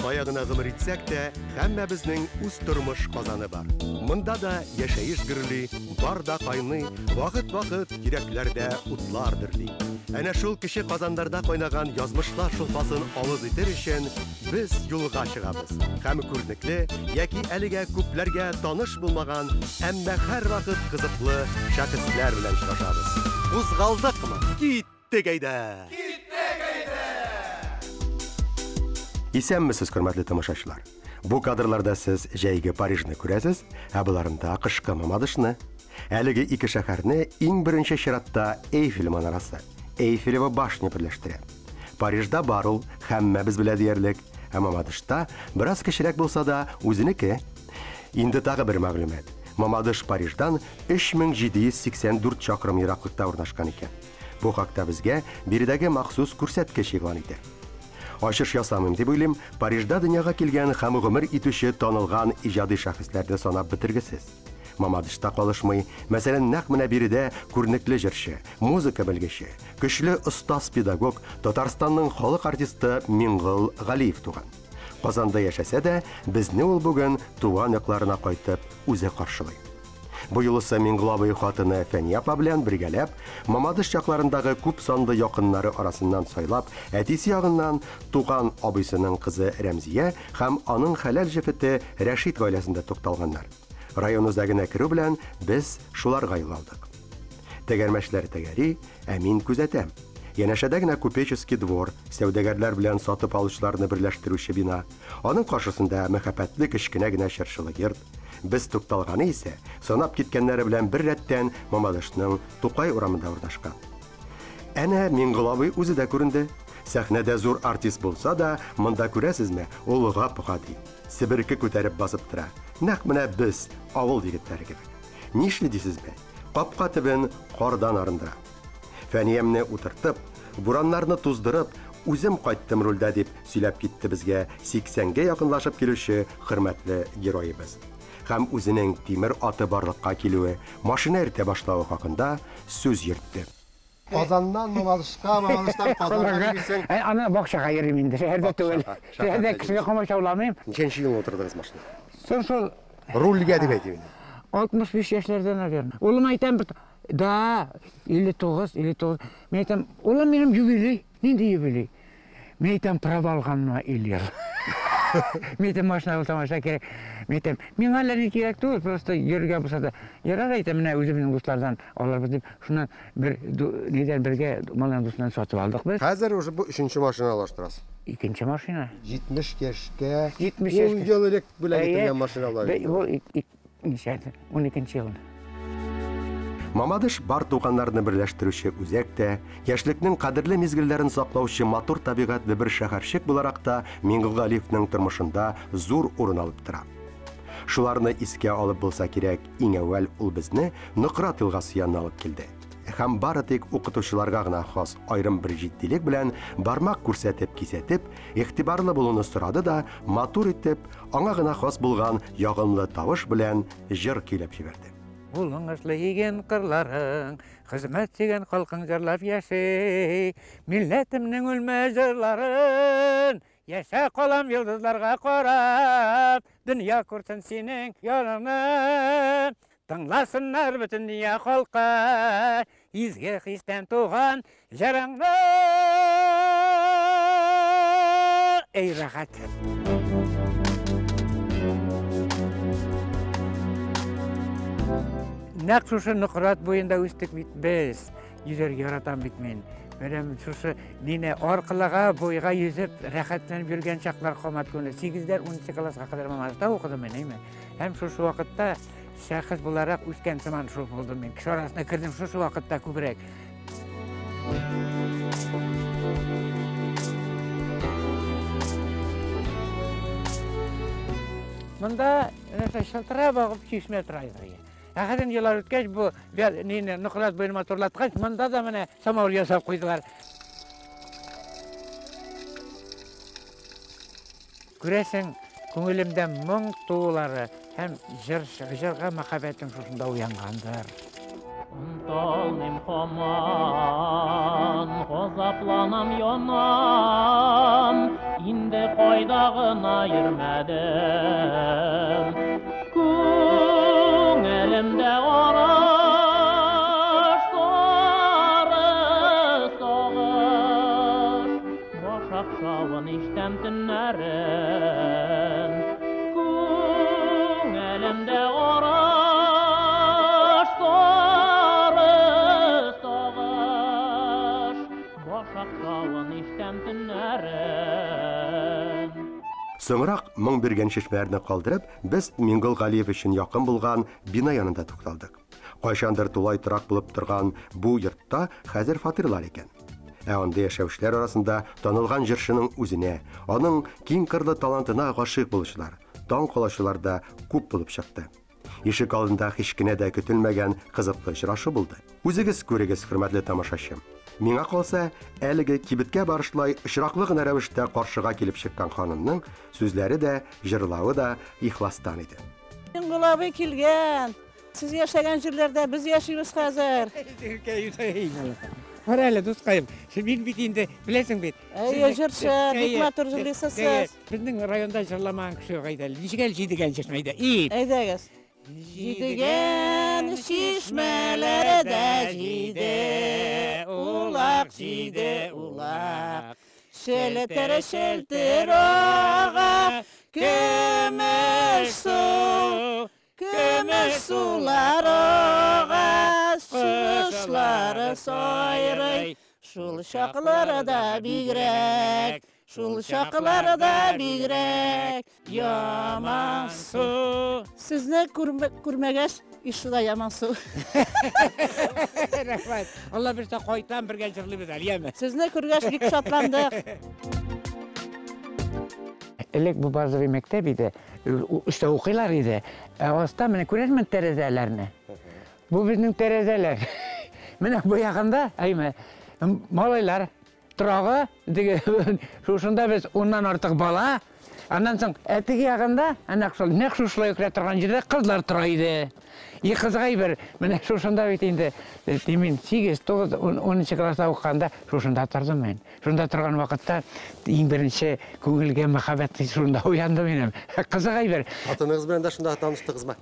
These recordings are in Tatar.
Кая гына гомер итсәк тә, һәммәбезнең үз тормыш казаны бар. Монда да яшәеш гөрли, бар да кайный, вакыт-вакыт йөрәкләрдә утлар дөрли. Әнә шул кече казаннарда кайнаган язмышлар шулпасын авыз итер өчен без юлга чыгабыз. Һәм күренекле яки әлегә күпләргә таныш булмаган, әмма һәрвакыт кызыклы шәхесләр белән очрашабыз. Кузгалдыкмы? Киттек әйдә! Исәнмесез, хөрмәтле тамашачылар. Бу кадрларда сез җәйге Парижны күрәсез, ә боларында кышкы Мамадышны. Әлеге ике шәһәрне иң беренче чиратта Эйфель манарасы, Эйфелева башня берләштерә. Парижда бар ул, һәммәбез белә диярлек, ә Мамадышта бераз кечерәк булса да, үзенеке. Инде тагы бер мәгълүмат. Мамадыш Париждан 3784 чакрым ераклыкта урнашкан икән. Бу хакта безгә биредәге махсус күрсәткеч игълан итә. Ачыш ясамыйм дип уйлыйм, Парижда дөньяга килгән һәм гомер итүче танылган иҗади шәхесләрне санап бетергесез. Мамадышта калышмый, мәсәлән, нәкъ менә биредә күренекле җырчы, музыка белгече, көчле остаз-педагог, Татарстанның халык артисты Миңгол Галиев туган. Казанда яшәсә дә, безне ул бүген туган якларына кайтып үзе каршылый. Бу юлысы Миңгол абый хатыны Фәния апа белән бергәләп, Мамадыш якларындагы күп санлы якыннары арасыннан сайлап, әтисе ягыннан туган абыйсының кызы Рәмзия һәм аның хәләл җефете Рәшит гаиләсендә тукталганнар. Район үзәгенә керү белән без шуларга юл алдык. Тәгәрмәчләр тәгәри, ә мин күзәтәм. Янәшәдә генә Купеческий двор, сәүдәгәрләр белән сатып алучыларны берләштерүче бина. Аның каршысында мәһабәтле кечкенә генә чыршылы йорт. Без тукталганы исә, санап киткәннәре белән бер рәттән Мамадышның Тукай урамында урнашкан. Әнә Миңгол абый үзе дә күренде. Сәхнәдә зур артист булса да, монда күрәсезме, ул гап-гади. Себерке күтәреп басып тора. Нәкъ менә без, авыл егетләре кебек. Нишли дисезме? Капка төбен кардан арындыра. Фәниямне утыртып, бураннарны туздырып, үзем кайттым рульдә дип сөйләп китте безгә 80-гә якынлашып килүче хөрмәтле героебыз. Һәм үзенең тимер аты барлыкка килүе, машина йөртә башлавы хакында сүз йөртте. Казаннан Мамадышка, Мамадыштан Казанга йөрисең. Аны бакчага йөрим инде, шәһәрдә түгел. Шәһәрдә кешегә комачауламыйм. Ничәнче елны утырдыгыз машинага? Соң шул Рульгә дип әйтим инде. 65 яшьләрдә, наверное. Улым әйтәм, да, 59, 59. Мин әйтәм, улым минем юбилей. Нинди юбилей? Мин әйтәм, права алганыма 50 ел. Мин әйтәм, машина булса машина кирәк. Мин әйтәм, миңа әллә ни кирәк түгел, просто йөрергә булса да. Ярар әйтәм, менә үзебезнең дуслардан алырбыз дип, шуннан бер нидән бергә малайның дусыннан сатып алдык без. Хәзер уже бу өченче машина алыштырасыз. Икенче машина. 70 яшькә 70 яшькә. 10 ел элек бүләк ителгән машина була. Бу ничә? 12 ел. Мамадыш бар туганнарны берләштерүче үзәк тә, яшьлекнең кадерле мизгелләрен саклаучы матур табигатьле бер шәһәрчек буларак та Миңгол Галиевның тормышында зур урын алып тора. Шуларны искә алып булса кирәк, иң әүвәл ул безне Нократ елгасы янына алып килде. Һәм бары тик укытучыларга гына хас аерым бер җитдилек белән бармак күрсәтеп кисәтеп, игътибарлы булуны сорады да, матур итеп, аңа гына хас булган ягымлы тавыш белән җыр көйләп җибәрде. Ул уңышлы иген кырларың, хезмәт сөйгән халкың җырлап яши. Милләтемнең үлмә җырларын, яшә калам йолдызларга карап, дөнья күрсен синең яныңны. Тыңласыннар бөтен дөнья халкы, изге хистән туган җырыңны. Эй, рәхәт! Нәкъ шушы Нократ буенда үстек бит без. Йөзәргә яратам бит мин. Менә шушы мине аркылыга, буйга йөзеп, рәхәтләнеп йөргән чаклар камат күңеле. 8-дән 10 класска кадәр Мамадышта укыдым мин, әйме? Һәм шушы вакытта шәхес буларак үскән сыман шул булдым мин. Кеше арасына кердем шушы вакытта күбрәк. Монда нәрсә чылтырап агып чишмә тора иде. Ә хәзер еллар үткәч, бу нине Нократ буен матурлаткач, монда да менә самавыр ясап куйдылар. Күрәсең, күңелемдә моң туулары һәм җыр, җырга мәхәббәтем шушында уянгандыр. Онталмыйм һаман, газапланам, янам, инде кайда Кайда гына йөрмәдем. Күңелемдә арыш, сары сагыш. Башак шавын ишетәм төннәрен. Күңелемдә арыш, сары сагыш. Башак шавын ишетәм төннәрен. Соңрак моң биргән чишмәләрне калдырып, без Миңгол Галиев өчен якын булган бина янында тукталдык. Кайчандыр тулай торак булып торган бу йортта хәзер фатирлар икән. Ә анда яшәүчеләр арасында танылган җырчының үзенә, аның киң кырлы талантына гашыйк булучылар, таң калучылар да күп булып чыкты. Ишек алдында һич кенә дә көтелмәгән кызыклы очрашу булды. Үзегез күрегез, хөрмәтле тамашачым. Миңа калса, әлеге кибеткә барышлай очраклы гына рәвештә каршыга килеп чыккан ханымның сүзләре дә, җырлавы да ихластан иде. Миңгол абый килгән. Сез яшәгән җирләрдә без яшибез хәзер. Кара әле, дускаем, мин бит инде, беләсең бит. Әйе, җырчы, бик матур җырлыйсыз сез. Безнең районда җырламаган кеше юк әйдә. Ничек әле Җидегән чишмә әйдә. И. Әйдәгез. Җидегән чишмәләре дә җиде, улак җиде, улак. Шелтер, шелтер ага, көмеш су, көмеш сулар ага, чыгышлары сайрый. Шул чакларда бигрәк, шул чакларда бигрәк, ямансу. Сезне күрмәгәч, ишуда ямансу. Рәхмәт. Алла бирсә кайтам, бергә җырлыйбыз әле, яме. Сезне күргәч бик шатландык. Элек бу базовый мәктәп иде, өстә укыйлар иде. Ә аста менә күрәсезме тәрәзәләрне? Бу безнең тәрәзәләр. Менә бу ягында, әйме, малайлар торагы, теге шушында без уннан артык бала. Аннан соң ә теге ягында, әнә шул, нәкъ шушылай керә торган җирдә кызлар тора иде. И кызык әйбер, менә шушында бит инде, мин 8, 9, 10 класста укыганда шушында тордым мин. Шунда торган вакытта иң беренче күңелгә мәхәббәт хисе шунда уянды минем. Кызык әйбер. Хатыныгыз белән дә шунда таныштыгызмы?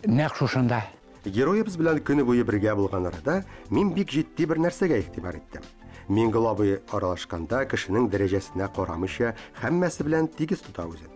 Нәкъ шушында. Героебыз белән көне буе бергә булган арада мин бик җитди бер нәрсәгә игътибар иттем. Миңгол абый аралашканда кешенең дәрәҗәсенә карамыйча һәммәсе белән тигез тота үзен.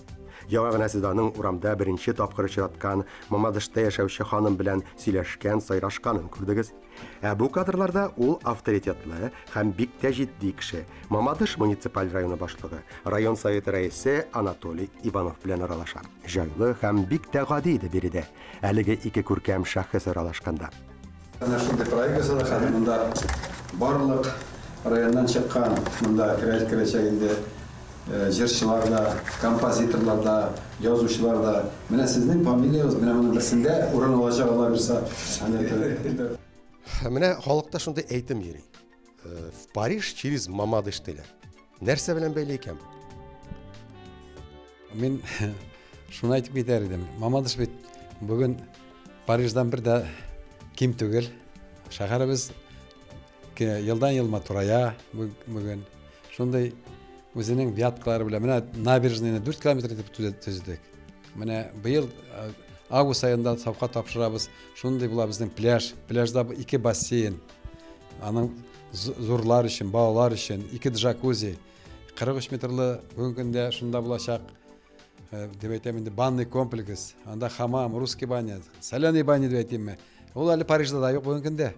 Яңа гына сез аның урамда беренче тапкыр очраткан Мамадышта яшәүче ханым белән сөйләшкән, сайрашканын күрдегез. Ә бу кадрларда ул авторитетлы һәм бик тә җитди кеше. Мамадыш муниципаль районы башлыгы, район советы рәисе Анатолий Иванов белән аралаша. Җайлы һәм бик тә гади иде биредә. Әлеге ике күркәм шәхес аралашканда. Менә шундый проект ясадык, хәзер монда барлык районнан чыккан, монда керәчәк инде җырчылар да, композиторлар да, язучылар да. Менә сезнең фамилиягез менә моның берсендә урын алачак, Алла бирсә. Менә халыкта шундый әйтем йөри. В Париж через Мамадыш диләр. Нәрсә белән бәйле икән бу? Мин шуны әйтеп китәр идем. Мамадыш бит бүген Париждан бер дә ким түгел. Шәһәребез елдан-ел матурая бүген. Шундый үзенең вяткалары белән. Менә набережныйны 4 километр итеп төзедек. Менә быел август аенда сафка тапшырабыз. Шундый була безнең пляж. Пляжда 2 бассейн. Аның зурлар өчен, балалар өчен 2 джакузи. 43 метрлы бүгенге көндә шунда булачак. Дип әйтәм инде, банный комплекс. Анда хамам, русский баня, соленый баня дип әйтимме. Ул әле Парижда да юк бүгенге көндә.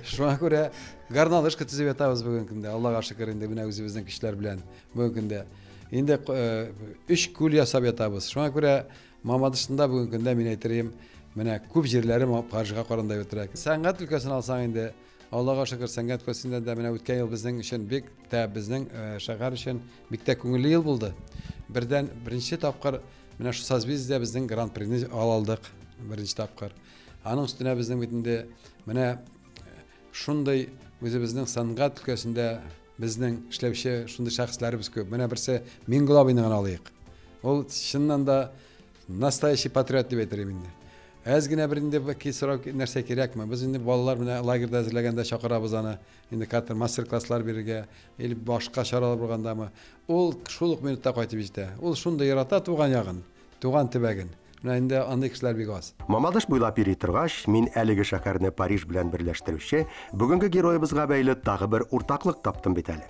Шуңа күрә горнолыжка төзеп ятабыз бүгенге көндә. Аллага шөкер инде менә үзебезнең көчләр белән бүгенге көндә. Инде 3 күл ясап ятабыз. Шуңа күрә Мамадышында бүгенге көндә мин әйтер идем, менә күп җирләре Парижга караганда бетерәк. Сәнгать өлкәсен алсаң инде, Аллага шөкер, сәнгать өлкәсендә дә менә үткән ел безнең өчен бик тә, безнең шәһәр өчен бик тә күңелле ел булды. Бердән беренче тапкыр менә шу Созвездие безнең гран-прины ала алдык, беренче тапкыр. Аның өстенә безнең бит инде менә шундый үзебезнең сәнгать өлкәсендә безнең эшләүче шундый шәхесләребез күп. Менә берсе Миңгол абыйны гына алыйк. Ул чыннан да настоящий патриот дип әйтер идем инде. Әз генә бер инде сорау нәрсә кирәкме? Без инде балалар менә лагерьда әзерләгәндә чакырабыз аны. Инде катер мастер-класслар бирергә или башка чаралар булгандамы. Ул шул ук минутта кайтып җитә. Ул шундый ярата туган ягын, туган төбәген. Менә инде андый кешеләр бик аз. Мамадыш буйлап йөри торгач, мин әлеге шәһәрне Париж белән берләштерүче бүгенге героебызга бәйле тагы бер уртаклык таптым бит әле.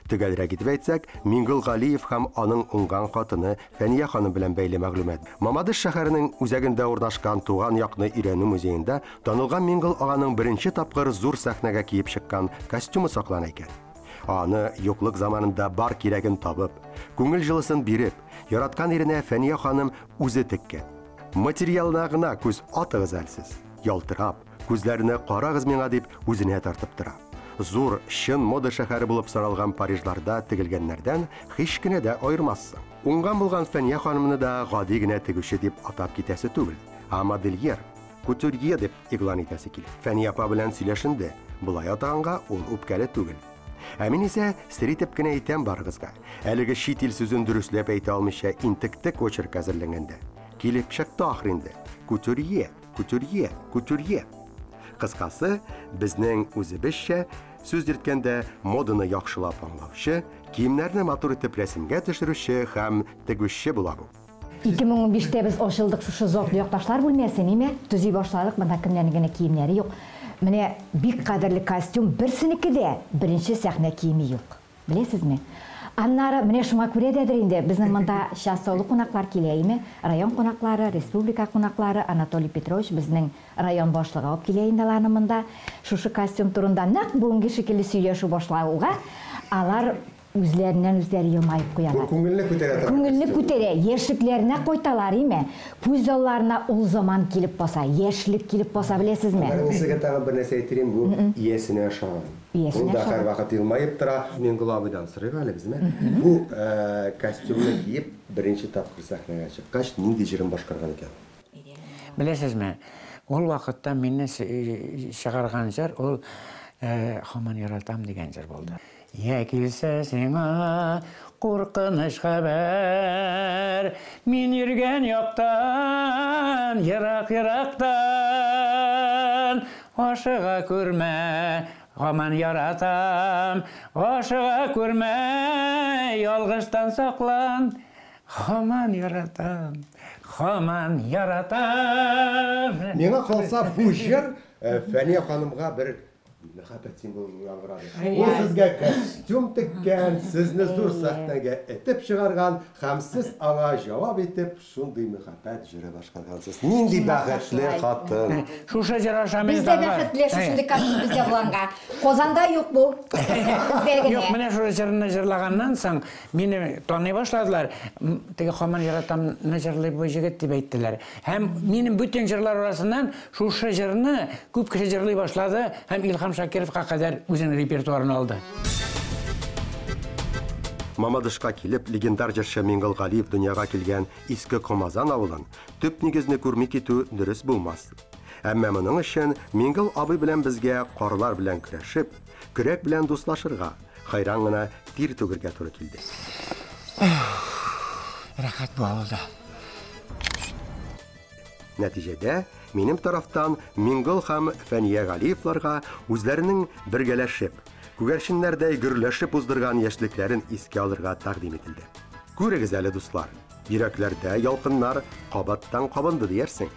Төгәлрәк итеп әйтсәк, Миңгол Галиев һәм аның уңган хатыны Фәния ханым белән бәйле мәгълүмат. Мамадыш шәһәренең үзәгендә урнашкан туган якны өйрәнү музеенда танылган Миңгол аганың беренче тапкыр зур сәхнәгә киеп чыккан костюмы саклана икән. Аны юклык заманында бар кирәген табып, күңел җылысын биреп, яраткан иренә Фәния ханым үзе теккән. Материалына гына күз атыгыз әле сез. Ялтырап, күзләренә карагыз миңа дип үзенә тартып тора. Зур, чын мода шәһәре булып саналган Парижларда тегелгәннәрдән һич кенә дә аермассың. Уңган булган Фәния ханымны да гади генә тегүче дип атап китәсе түгел, ә модельер, кутюрье дип игълан итәсе килә. Фәния апа белән сөйләшенде. Болай атаганга ул үпкәле түгел. Ә мин исә сер итеп кенә әйтәм барыгызга. Әлеге чит ил сүзен дөресләп әйтә алмыйча интектек очерк әзерләнгәндә. Килеп чыкты ахыр инде. Кутюрье, кутюрье, кутюрье. Кыскасы, безнең үзебезчә сүз йөрткәндә моданы яхшылап аңлаучы, киемнәрне матур итеп рәсемгә төшерүче һәм тегүче була бу. 2015-тә без ачылдык шушы затлы якташлар бүлмәсе, ниме? Төзи башладык, монда кемнәрнең генә киемнәре юк. Менә бик кадерле костюм, берсенеке дә беренче сәхнә киеме юк. Беләсезме? Аннары менә шуңа күрә дәдер инде безнең монда часто олы кунаклар килә име? Район кунаклары, республика кунаклары, Анатолий Петрович безнең район башлыгы алып килә инде аларны монда. Шушы костюм турында нәкъ бүгенге шикелле сөйләшү башлауга, алар үзләреннән үзләре елмаеп куялар. Бу күңелне күтәрә торган Күңелне күтәрә, яшьлекләренә кайталар име? Күз алларына ул заман килеп баса, яшьлек килеп баса, беләсезме? Мин сезгә тагын бер нәрсә әйтер идем, бу иясенә ошаган. Иясенә Ул да ошаган. һәрвакыт елмаеп тора. Миңгол абыйдан сорыйк әле без, менә. Бу костюмны киеп беренче тапкыр сәхнәгә чыккач, нинди җырын башкарган икән? Беләсезме, ул вакытта мине чыгарган җыр ул «Һаман яратам» дигән җыр булды. Я килсә сиңа куркыныч хәбәр, мин йөргән яктан, ерак-ерактан, ашыга күрмә, һаман яратам, ашыга күрмә, ялгыштан саклан, һаман яратам, һаман яратам. Миңа калса, бу җыр Фәния ханымга бер мәхәббәт символы яңгырады. Ул сезгә костюм теккән, сезне зур сәхнәгә этеп чыгарган һәм сез аңа җавап итеп шундый мәхәббәт җыры башкаргансыз. Нинди бәхетле хатын. Шушы җыр аша мин Без дә тагы- бәхетле шушындый костюм бездә булганга. Казанда юк бу. Бездә генә. Юк, менә шушы җырны җырлаганнан соң мине таный башладылар. Теге «Һаман яратам»ны җырлый бу җегет дип әйттеләр. Һәм минем бөтен җырлар арасыннан шушы җырны күп кеше җырлый башлады һәм Илһам Шакировка кадәр үзенең репертуарын алды. Мамадышка килеп, легендар җырчы Миңгол Галиев дөньяга килгән Иске Комазан авылын төп нигезне күрми китү дөрес булмас. Әмма моның өчен Миңгол абый белән безгә карлар белән көрәшеп, көрәк белән дуслашырга, хайран гына тир түгергә туры килде. Рәхәт бу авылда. Нәтиҗәдә, минем тарафтан Миңгол һәм Фәния Галиевларга үзләренең бергәләшеп, күгәрченнәрдәй гөрләшеп уздырган яшьлекләрен искә алырга тәкъдим ителде. Күрегез әле, дуслар, йөрәкләрдә ялкыннар кабаттан кабынды диярсең.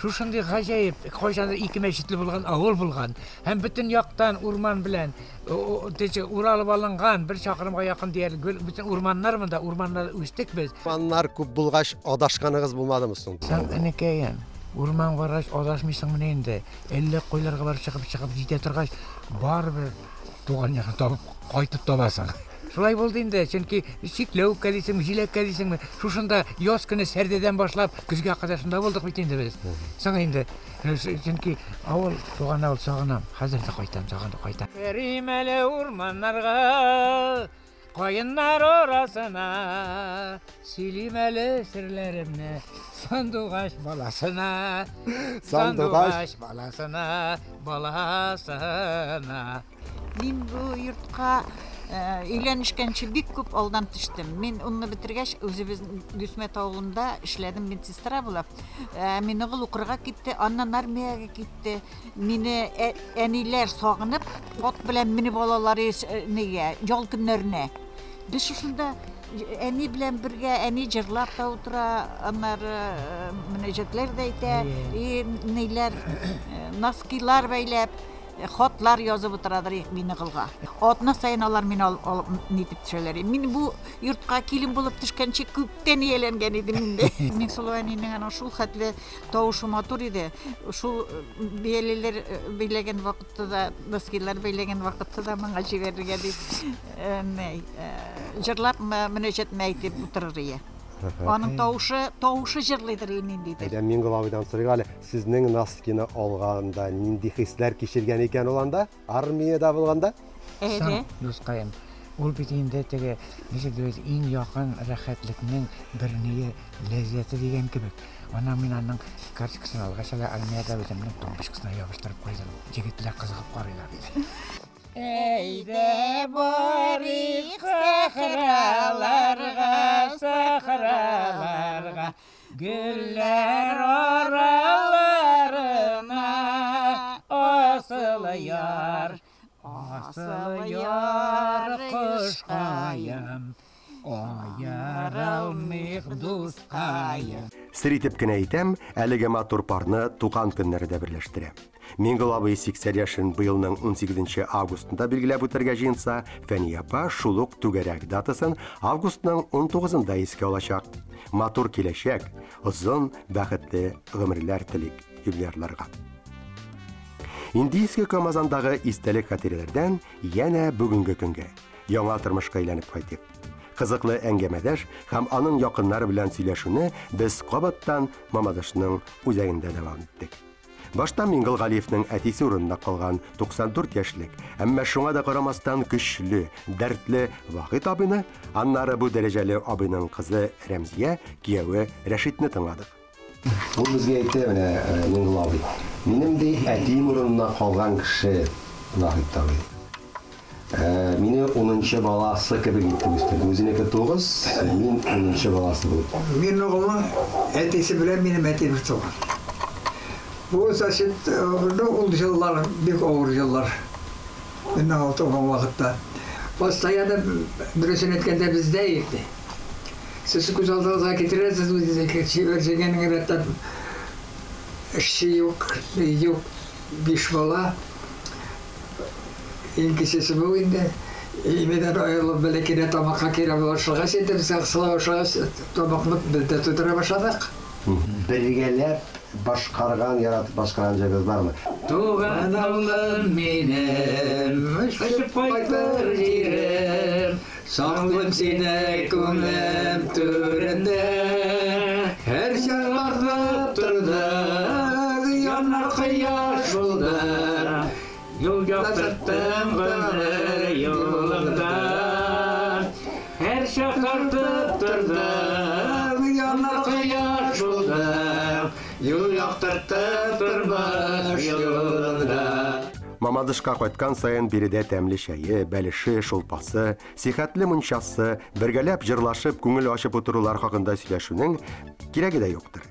Шушындый гаҗәеп, кайчандыр ике мәчетле булган авыл булган һәм бөтен яктан урман белән уралып алынган, бер чакрымга якын диярлек бөтен урманнар монда, урманнарда үстек без. Урманнар күп булгач, адашканыгыз булмадымы соң? Сән энекәем, урман баргач адашмыйсың менә инде. Әллә кайларга барып чыгып җитә торгач, барыбер туган ягын табып кайтып табасың. Шулай булды инде, чөнки чикләүккә дисеңме, җиләккә дисеңме, шушында яз көне сәрдәдән башлап көзгә кадәр шунда булдык бит инде без. Соң инде, чөнки авыл, туган авыл сагынам, хәзер дә кайтам, сагынып кайтам. Керим әле урманнарга, каеннар арасына, сөйлим әле серләремне сандугач баласына, Сандугач сандугач баласына, баласына. Мин бу йортка Өйләнешкәнче бик күп алдан төштем. Мин унны бетергәч, үзебез Дүсмәт авылында эшләдем медсестра булып. Минегөл укырга китте, аннан армиягә китте. Мине әниләр сагынып, ат белән менеп алалар нигә, ял көннәренә. Без шушында әни белән бергә, әни җырлап та утыра, аннары мөнәҗәтләр дә әйтә, и ниләр, носкилар бәйләп, хатлар язып утырадыр Минеголга. Атна саен алар мине алып нитеп төшәләр. Мин бу йортка килен булып төшкәнче күптән ияләнгән идем инде. Миңсылу әнинең аның шул хәтле тавышы матур иде. Шул бияләйләр бәйләгән вакытта да, носкилар бәйләгән вакытта да моңа җибәрергә дип, җырлап мөнәҗәтне әйтеп утырыр ие. Аның тавышы, тавышы җырлыйдыр ниндидер. Әйдә, Миңгол абыйдан сорыйк әле, сезнең носкины алганда нинди хисләр кичергән икән ул анда, армиядә булганда? Әйдә. Дускаем, ул бит инде теге, ничек дип әйтик, иң якын рәхәтлекнең бер ние ләззәте дигән кебек. Аннан мин аның карточкасын алгач әле армиядә үземнең тумбочкасына ябыштырып куйдым. Егетләр кызыгып карыйлар иде. Әйдә барыйк сахраларга, сахраларга, гөлләр араларына, асыл яр, асыл яр кошкаем, аерылмыйк дускаем. Сер итеп кенә әйтәм, әлеге матур парны туган көннәре дә берләштерә. Миңгол абый 80 яшен быелның 18 августында билгеләп үтәргә җыенса, Фәния апа шул ук түгәрәк датасын августның 19-ында искә алачак. Матур киләчәк, озын, бәхетле гомерләр телик юбилярларга. Инде Иске Комазандагы истәлек хатирәләрдән янә бүгенге көнгә, яңа тормышка әйләнеп кайтыйк. Кызыклы әңгәмәдәш һәм аның якыннары белән сөйләшүне без кабаттан Мамадышның үзәгендә дәвам иттек. Башта Миңгол Галиевның әтисе урынында калган 94 яшьлек, әмма шуңа да карамастан көчле, дәртле Вахит абыйны, аннары бу дәрәҗәле абыйның кызы Рәмзия, кияве Рәшитне тыңладык. Ул безгә әйтә, менә Миңгол абый, минем ди әтием урынына калган кеше Вахит абый. Мине 10-нчы баласы кебек итеп үстерде. Үзенеке 9, мин 10-нчы баласы булып. Миңголның әтисе белән минем әтием туган. Бу значит, ул еллар бик авыр еллар. Минем туган вакытта. Постоянно дөресен әйткәндә бездә иде. Сез күз алдыгызга китерәсез үзегезгә чибәр рәттән эшче юк, юк, биш бала. Иң кечесе бу инде. Имедән аерылып бәләкәйдә тамакка кирә башлагач инде без кысыла башлагач, тамакны без дә тутыра башладык. Бергәләп башкарган, яратып башкарган җырыгыз бармы? Туган авылым минем, очып кайтыр җирем, саклыйм сине күңелем түрендә. Һәр чак артып торды, янар кояш булды. Юл яктырттың гомер юлымда. Һәр чак артып торды, янар кояш булды. Юл яктыртты тормыш юлында. Мамадышка кайткан саен биредә тәмле чәе, бәлеше, шулпасы, сихәтле мунчасы, бергәләп җырлашып, күңел ачып утырулар хакында сөйләшүнең кирәге дә юктыр.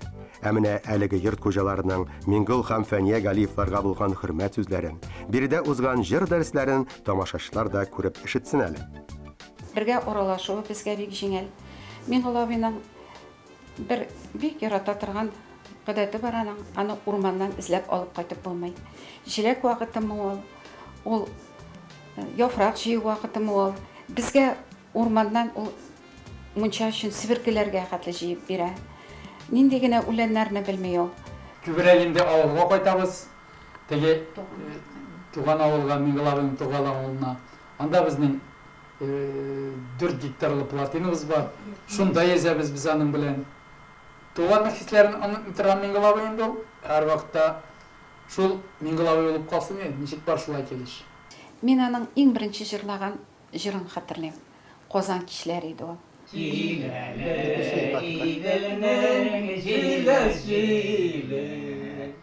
Ә менә әлеге йорт хуҗаларының Миңгол һәм Фәния Галиевларга булган хөрмәт сүзләрен, биредә узган җыр дәресләрен тамашачылар да күреп ишетсен әле. Бергә аралашу безгә бик җиңел. Миңгол абыйның бер бик ярата торган гадәте бар аның, аны урманнан эзләп алып кайтып булмый. Җиләк вакытымы ул, ул яфрак җыю вакытымы ул. Безгә урманнан ул мунча өчен себеркеләргә хәтле җыеп бирә. Нинди генә үләннәрне белми ул. Күбрәк инде авылга кайтабыз. Теге туган авылга, Миңгол абыйның туган авылына. Анда безнең 4 гектарлы плотинабыз бар. Шунда йөзәбез без аның белән. Туганлык хисләрен онытмый торган Миңгол абый инде ул. Һәр вакытта шул Миңгол абый булып калсын инде, ничек бар шулай килеш. Мин аның иң беренче җырлаган җырын хәтерлим. Казан кичләре иде ул. Киләле Иделнең җиләс җиле,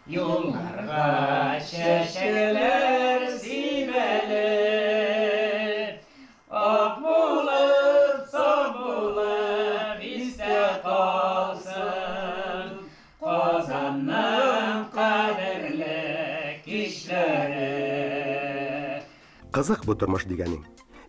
юлларга чәчәкләр сибәле. Кызык бу тормыш дигәнең.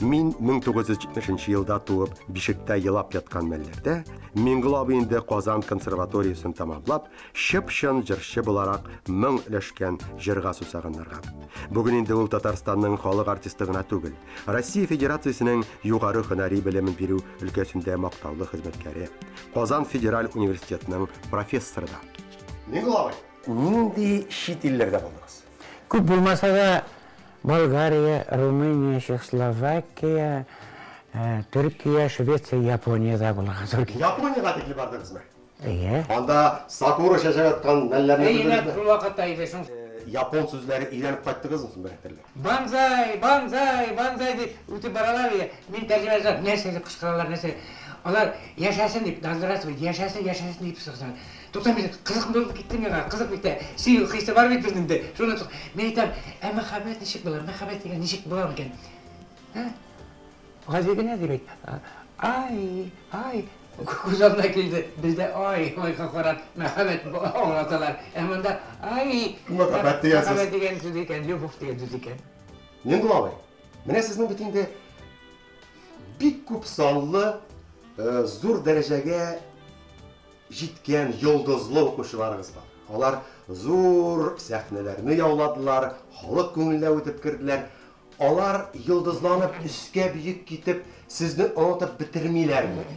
Мин 1970 елда туып, бишектә елап яткан мәлләрдә Миңгол абый инде Казан консерваториясен тәмамлап, чып-чын җырчы буларак моң өләшкән җырга сусаганнарга. Бүген инде ул Татарстанның халык артисты гына түгел, Россия Федерациясенең югары һөнәри белемен бирү өлкәсендә мактаулы хезмәткәре, Казан федераль университетының профессоры да. Миңгол абый, нинди чит илләрдә булдыгыз? Күп булмаса да, Болгария, Румыния, Чехословакия, Төркия, Швеция, Япониядә булырга туры килде. Япониягә тикле бардыгызмы? Әйе. Анда сакура чәчәк аткан мәлләрне күрдегезме? Әйе, шул вакытта иде шул. Япон сүзләре өйрәнеп кайттыгызмы соң берәр төрле? Банзай, банзай, банзай дип үтеп баралар иде. Мин тәрҗемә ясап, нәрсә дип кычкыралар, нәрсә. Алар яшәсен дип, да здравствуй, яшәсен, яшәсен дип кычкыралар. Тукта, мин кызык булып китте миңа, кызык бит тә. Сөю хисе бар бит безнең дә. Шуны мин әйтәм, ә мәхәббәт ничек була? Мәхәббәт дигән ничек була микән? Ә? Гади генә дип әйт. Ай, ай, күз алдына килде. Бездә ай, айга карап мәхәббәт аңлаталар. Ә монда ай, мәхәббәт дигән сүз. Мәхәббәт дигән сүз икән, любовь дигән сүз икән. Миңгол абый, менә сезнең бит инде бик күп санлы зур дәрәҗәгә җиткән йолдызлы укучыларыгыз бар. Алар зур сәхнәләрне яуладылар, халык күңеленә үтеп керделәр. Алар йолдызланып, өскә биек китеп, сезне онытып бетермиләрме?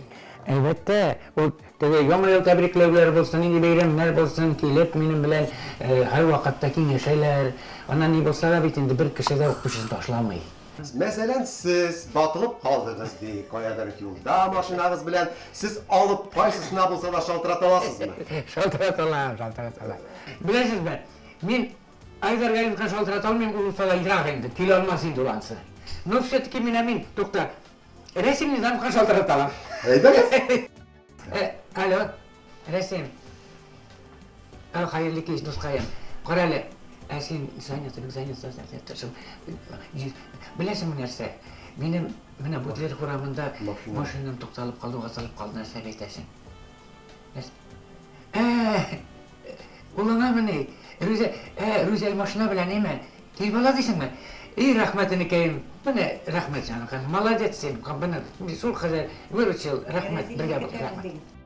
Әлбәттә, ул теге Яңа ел тәбрикләүләр булсын, нинди бәйрәмнәр булсын, килеп минем белән һәрвакытта киңәшәләр. Аннан ни булса да бит инде бер кеше дә укытучысын ташламый. Мәсәлән, сез батылып калдыгыз, ди, каядыр юлда машинагыз белән, сез алып кайсысына булса да шалтырата аласызмы? Шалтырата алам, шалтырата алам. Беләсезме, мин Айдар Галимовка шалтырата алмыйм, ул Уфада ерак инде, килә алмас инде ул ансы. Но все-таки менә мин, тукта, Рәсим Низамовка шалтырата алам. Әйдәгез. Алло, Рәсим. Хәерле кич, дускаем. Кара әле, ә син занят, бик занят, занят. Беләсеңме нәрсә? Минем менә Бутлеров урамында машинам тукталып калды, ватылып калды, нәрсә әйтәсең? Ә, улыңамыни? Рүзәл, ә, Рүзәл машина белән, әйме? Килеп ала дисеңме? И, рәхмәт, энекәем. Менә, рәхмәт, җаныкаем. Молодец син. Менә, шул кадәр выручил. Рәхмәт, бергә булдык, рәхмәт.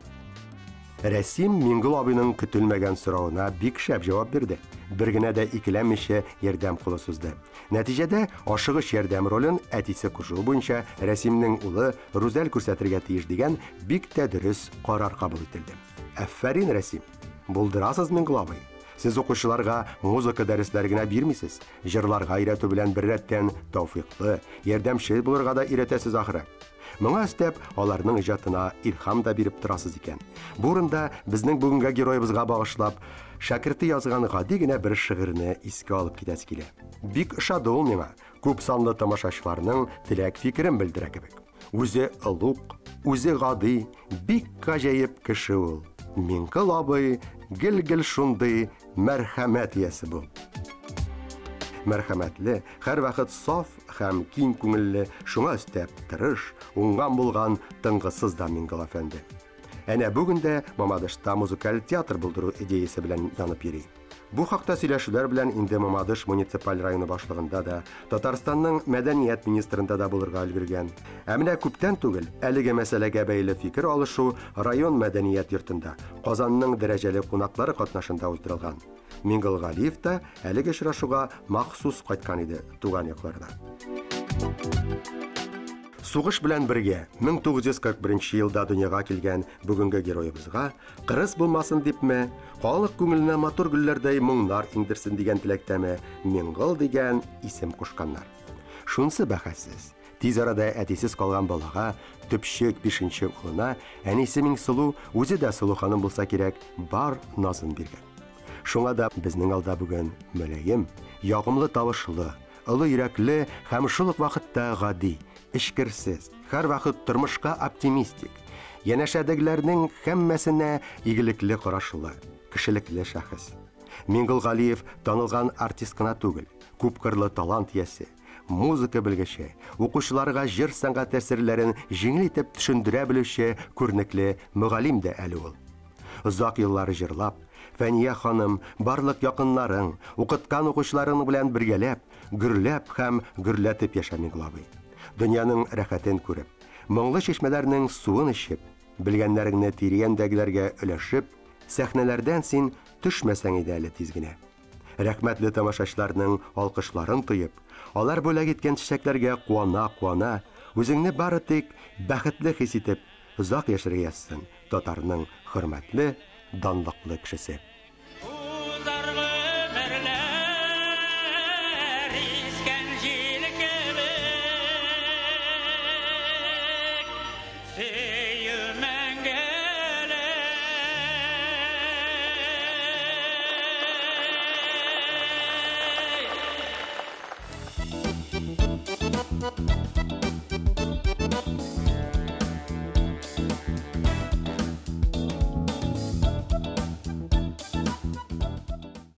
Рәсим Миңгол абыйның көтелмәгән соравына бик шәп җавап бирде. Бер генә дә икеләнмичә ярдәм кулы сузды. Нәтиҗәдә, ашыгыч ярдәм ролен әтисе кушуы буенча Рәсимнең улы Рүзәл күрсәтергә тиеш дигән бик тә дөрес карар кабул ителде. Әфәрин, Рәсим! Булдырасыз, Миңгол абый! Сез укучыларга музыка дәресләре генә бирмисез, җырларга өйрәтү белән беррәттән тәүфыйклы, ярдәмчел булырга да өйрәтәсез ахры. Моңа өстәп, аларның иҗатына илһам да биреп торасыз икән. Бу урында безнең бүгенге героебызга багышлап, шәкерте язган гади генә бер шигырьне искә алып китәсе килә. Бик ошады ул миңа, күп санлы тамашачыларның теләк-фикерен белдерә кебек. Үзе олуг, үзе гади, бик гаҗәеп кеше ул. Миңкыл абый гел-гел шундый мәрхәмәт иясе бул. Мәрхәмәтле, һәрвакыт саф һәм киң күңелле, шуңа өстәп, тырыш, уңган булган тынгысыз да Миңгол әфәнде. Әнә бүген дә Мамадышта музыкаль театр булдыру идеясе белән янып йөри. Бу хакта сөйләшүләр белән инде Мамадыш муниципаль районы башлыгында да, Татарстанның мәдәният министрында да булырга өлгергән. Ә менә күптән түгел әлеге мәсьәләгә бәйле фикер алышу район мәдәният йортында Казанның дәрәҗәле кунаклары катнашында уздырылган. Миңгол Галиев та әлеге очрашуга махсус кайткан иде туган якларына. Сугыш белән бергә 1941 елда дөньяга килгән бүгенге героебызга кырыс булмасын дипме, халык күңеленә матур гөлләрдәй моңнар иңдерсен дигән теләктәме, Миңгол дигән исем кушканнар. Шунсы бәхәссез, тиз арада әтисез калган балага, төпчек бишенче улына, әнисе Миңсылу, үзе дә сылу ханым булса кирәк, бар назын биргән. Шуңа да безнең алда бүген мөлаем, ягымлы тавышлы, олы йөрәкле һәм шул ук вакытта гади, эчкерсез, һәрвакыт тормышка оптимистик, янәшәдәгеләрнең һәммәсенә игелекле карашлы, кешелекле шәхес. Миңгол Галиев танылган артист кына түгел, күпкырлы талант иясе, музыка белгече, укучыларга җыр сәнгате серләрен җиңел итеп төшендерә белүче күренекле мөгаллим дә әле ул. Озак еллар җырлап, Фәния ханым, барлык якыннарың, укыткан укучыларың белән бергәләп, гөрләп һәм гөрләтеп яшә, Миңгол абый. Дөньяның рәхәтен күреп, моңлы чишмәләрнең суын эчеп, белгәннәреңне тирә-юньдәгеләргә өләшеп, сәхнәләрдән син төшмәсәң иде әле тиз генә. Рәхмәтле тамашачыларның алкышларын тоеп, алар бүләк иткән чәчәкләргә куана-куана, үзеңне бары тик бәхетле хис итеп, озак яшәргә язсын татарның хөрмәтле, данлыклы кешесе. Узар гомерләр искән җил кебек.